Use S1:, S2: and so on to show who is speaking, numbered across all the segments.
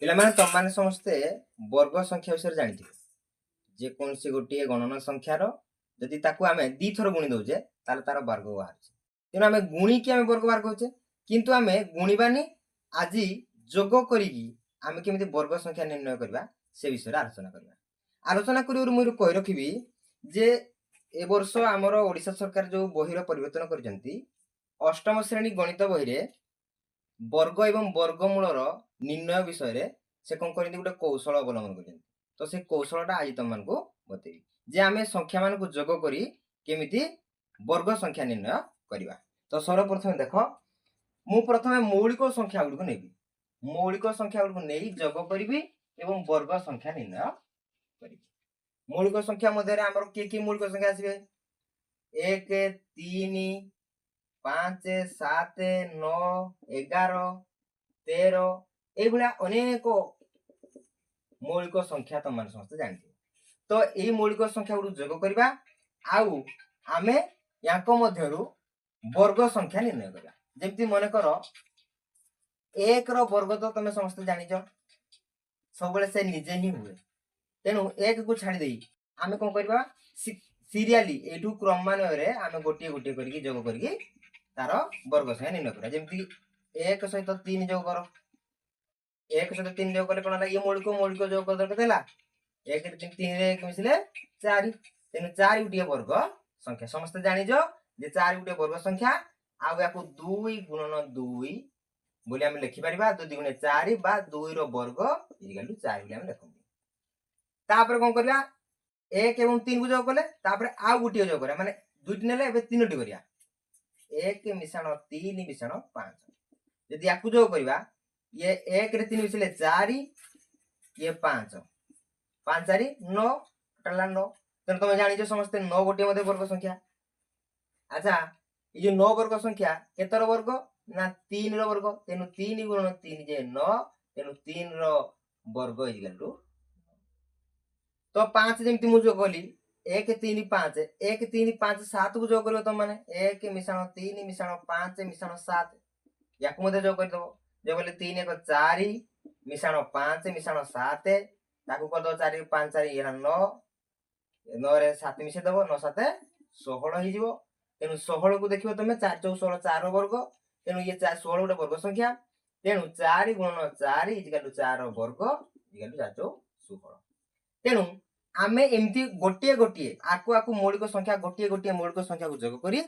S1: ପିଲାମାନେ, ତମମାନେ ସମସ୍ତେ ବର୍ଗ ସଂଖ୍ୟା ବିଷୟରେ ଜାଣିଥିବ। ଯେକୌଣସି ଗୋଟିଏ ଗଣନ ସଂଖ୍ୟାର ଯଦି ତାକୁ ଆମେ ଦିଥର ଗୁଣି ଦଉଛେ, ତାହେଲେ ତାର ବର୍ଗ ବାହାରୁଛି। ତେଣୁ ଆମେ ଗୁଣିକି ଆମେ ବର୍ଗ ବାହାର କରୁଛେ, କିନ୍ତୁ ଆମେ ଗୁଣିବାନି। ଆଜି ଯୋଗ କରିକି ଆମେ କେମିତି ବର୍ଗ ସଂଖ୍ୟା ନିର୍ଣ୍ଣୟ କରିବା, ସେ ବିଷୟରେ ଆଲୋଚନା କରିବା। ଆଲୋଚନା ପୂର୍ବରୁ ମୁଁ କହି ରଖିବି ଯେ ଏ ବର୍ଷ ଆମର ଓଡ଼ିଶା ସରକାର ଯୋଉ ବହିର ପରିବର୍ତ୍ତନ କରିଛନ୍ତି, ଅଷ୍ଟମ ଶ୍ରେଣୀ ଗଣିତ ବହିରେ ବର୍ଗ ଏବଂ ବର୍ଗମୂଳର ନିର୍ଣ୍ଣୟ ବିଷୟରେ ସେ କଣ କରିଛନ୍ତି, ଗୋଟେ କୌଶଳ ଅବଲମ୍ବନ କରିଛନ୍ତି। ତ ସେ କୌଶଳଟା ଆଜି ତମମାନଙ୍କୁ ବତେଇବି ଯେ ଆମେ ସଂଖ୍ୟାମାନଙ୍କୁ ଯୋଗ କରି କେମିତି ବର୍ଗ ସଂଖ୍ୟା ନିର୍ଣ୍ଣୟ କରିବା। ତ ସର୍ବପ୍ରଥମେ ଦେଖ, ମୁଁ ପ୍ରଥମେ ମୌଳିକ ସଂଖ୍ୟା ଗୁଡ଼ିକୁ ନେବି। ମୌଳିକ ସଂଖ୍ୟା ଗୁଡ଼ିକୁ ନେଇ ଯୋଗ କରିବି ଏବଂ ବର୍ଗ ସଂଖ୍ୟା ନିର୍ଣ୍ଣୟ କରିବି। ମୌଳିକ ସଂଖ୍ୟା ମଧ୍ୟରେ ଆମର କିଏ କିଏ ମୌଳିକ ସଂଖ୍ୟା ଆସିବେ? 1, 3, 5, 7, 9, 11, 13, ଏଇଭଳିଆ ଅନେକ ମୌଳିକ ସଂଖ୍ୟା ତମମାନେ ସମସ୍ତେ ଜାଣିଥିବ। ତ ଏଇ ମୌଳିକ ସଂଖ୍ୟା ଗୁଡ଼ିକୁ ଯୋଗ କରିବା ଆଉ ଆମେ ୟାଙ୍କ ମଧ୍ୟରୁ ବର୍ଗ ସଂଖ୍ୟା ନିର୍ଣ୍ଣୟ କରିବା। ଯେମିତି ମନେକର, 1ର ବର୍ଗ ତ ତମେ ସମସ୍ତେ ଜାଣିଛ, ସବୁବେଳେ ସେ ନିଜେ ହିଁ ହୁଏ। ତେଣୁ 1କୁ ଛାଡ଼ି ଦେଇ ଆମେ କଣ କରିବା? ସିରିଆଲି ଏଇଠୁ କ୍ରମାନ୍ୱୟରେ ଆମେ ଗୋଟିଏ ଗୋଟିଏ କରିକି ଯୋଗ କରିକି ତାର ବର୍ଗ ସଂଖ୍ୟା ନିର୍ଣ୍ଣୟ କରିବା। ଯେମିତି 1 ସହିତ 3 ଯୋଗ କର। 1 ସହିତ 3 ଯୋଗ କଲେ କଣ ହେଲା? ଇଏ ମୌଳିକ, ମୌଳିକ ଯୋଗ କରିଦେଲେ କେତେ ହେଲା? 1ରେ 3, 3ରେ 1 ମିଶିଲେ 4। ତେଣୁ 4 ଗୋଟିଏ ବର୍ଗ ସଂଖ୍ୟା। ସମସ୍ତେ ଜାଣିଛ ଯେ 4 ଗୋଟିଏ ବର୍ଗ ସଂଖ୍ୟା। ଆଉ ୟାକୁ 2 ଗୁଣନ 2 ବୋଲି ଆମେ ଲେଖିପାରିବା। 2 ଦୁଗୁଣେ 4 ବା 2ର ବର୍ଗ ଇଜିକାଲ ଟୁ 4 ବୋଲି ଆମେ ଲେଖନ୍ତି। ତାପରେ କଣ କରିବା? 1 ଏବଂ 3କୁ ଯୋଗ କଲେ, ତାପରେ ଆଉ ଗୋଟିଏ ଯୋଗ କରିବା। ମାନେ ଦୁଇଟି ନେଲେ, ଏବେ ତିନୋଟି କରିବା। 1 ମିଶାଣ 3 ମିଶାଣ 5। ଯଦି ୟାକୁ ଯୋଗ କରିବା, ଇଏ 1ରେ 3 ମିଶିଲେ 4, ଇଏ 5, 5 4 9, ଟୋଟାଲ 9। ତେଣୁ ତମେ ଜାଣିଛ ସମସ୍ତେ, 9 ଗୋଟିଏ ମଧ୍ୟ ବର୍ଗ ସଂଖ୍ୟା। ଆଚ୍ଛା, ଏଇ ଯୋଉ 9 ବର୍ଗ ସଂଖ୍ୟା କେତେର ବର୍ଗ? ନା 3ର ବର୍ଗ। ତେଣୁ 3 ଗୁଣନ 3 ଯେ 9। ତେଣୁ 3ର ବର୍ଗ ଇଜିକାଲ ଟୁ। ତ 5 ଯେମିତି ମୁଁ ଯୋଗ କଲି, 1, 3, 5, 1, 3, 5, 7କୁ ଯୋଗ କରିବ ତମ ମାନେ। 1 ମିଶାଣ 3 ମିଶାଣ 5 ମିଶାଣ 7, ୟାକୁ ମଧ୍ୟ ଯୋଗ କରିଦବ। ଯୋଗ କଲେ 3 1 4 ମିଶାଣ 5 ମିଶାଣ 7, ତାକୁ କରିଦବ। 4 5 4 ହେଲା 9। 9ରେ 7 ମିଶେଇ ଦବ, 9 7 16 ହେଇଯିବ। ତେଣୁ 16କୁ ଦେଖିବ ତମେ, 4 ଚଉ 16, 4 ବର୍ଗ। ତେଣୁ ଇଏ 4 16 ଗୋଟେ ବର୍ଗ ସଂଖ୍ୟା। ତେଣୁ 4 ଗୁଣନ 4 ଇଜିକାଲ ଟୁ 4 ବର୍ଗ ଇଜିକାଲ ଟୁ 4 ଚଉ 16। ତେଣୁ ଆମେ ଏମିତି ଗୋଟିଏ ଗୋଟିଏ ଆକୁ ଆକୁ ମୌଳିକ ସଂଖ୍ୟା, ଗୋଟିଏ ଗୋଟିଏ ମୌଳିକ ସଂଖ୍ୟାକୁ ଯୋଗ କରି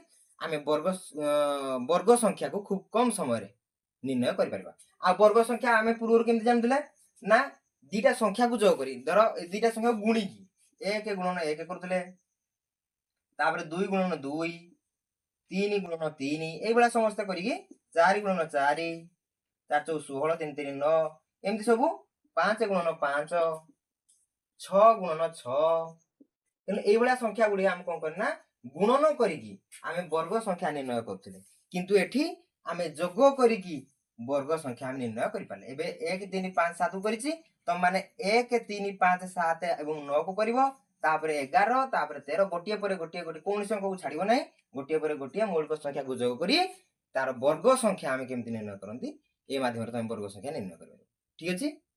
S1: ଆମେ ବର୍ଗ ସଂଖ୍ୟାକୁ ଖୁବ କମ ସମୟରେ ନିର୍ଣ୍ଣୟ କରିପାରିବା। ଆଉ ବର୍ଗ ସଂଖ୍ୟା ଆମେ ପୂର୍ବରୁ କେମିତି ଜାଣୁଥିଲେ? ନା ଦିଟା ସଂଖ୍ୟାକୁ ଯୋଗ କରି, ଧର ଏ ଦିଟା ସଂଖ୍ୟାକୁ ଗୁଣିକି 1 ଗୁଣନ 1 କରୁଥିଲେ, ତାପରେ 2 ଗୁଣନ 2, 3 ଗୁଣନ 3, ଏଇଭଳିଆ ସମସ୍ତେ କରିକି 4 ଗୁଣନ 4, 4 ଚଉ 16, 3 3 9, ଏମିତି ସବୁ 5 ଗୁଣନ 5, 6 ଗୁଣନ 6। ତେଣୁ ଏଇଭଳିଆ ସଂଖ୍ୟା ଗୁଡ଼ିକ ଆମେ କଣ କରୁ ନା ଗୁଣନ କରିକି ଆମେ ବର୍ଗ ସଂଖ୍ୟା ନିର୍ଣ୍ଣୟ କରୁଥିଲେ। କିନ୍ତୁ ଏଠି ଆମେ ଯୋଗ କରିକି ବର୍ଗ ସଂଖ୍ୟା ଆମେ ନିର୍ଣ୍ଣୟ କରିପାରିଲେ। ଏବେ 1, 3, 5, 7କୁ କରିଛି। ତମମାନେ 1, 3, 5, 7 ଏବଂ 9କୁ କରିବ, ତାପରେ 11, ତାପରେ 13। ଗୋଟିଏ ପରେ ଗୋଟିଏ ଗୋଟିଏ, କୌଣସି ଅଙ୍କକୁ ଛାଡ଼ିବ ନାହିଁ। ଗୋଟିଏ ପରେ ଗୋଟିଏ ମୌଳିକ ସଂଖ୍ୟାକୁ ଯୋଗ କରି ତାର ବର୍ଗ ସଂଖ୍ୟା ଆମେ କେମିତି ନିର୍ଣ୍ଣୟ କରନ୍ତି, ଏ ମାଧ୍ୟମରେ ତମେ ବର୍ଗ ସଂଖ୍ୟା ନିର୍ଣ୍ଣୟ କରିପାରିବ। ଠିକ ଅଛି।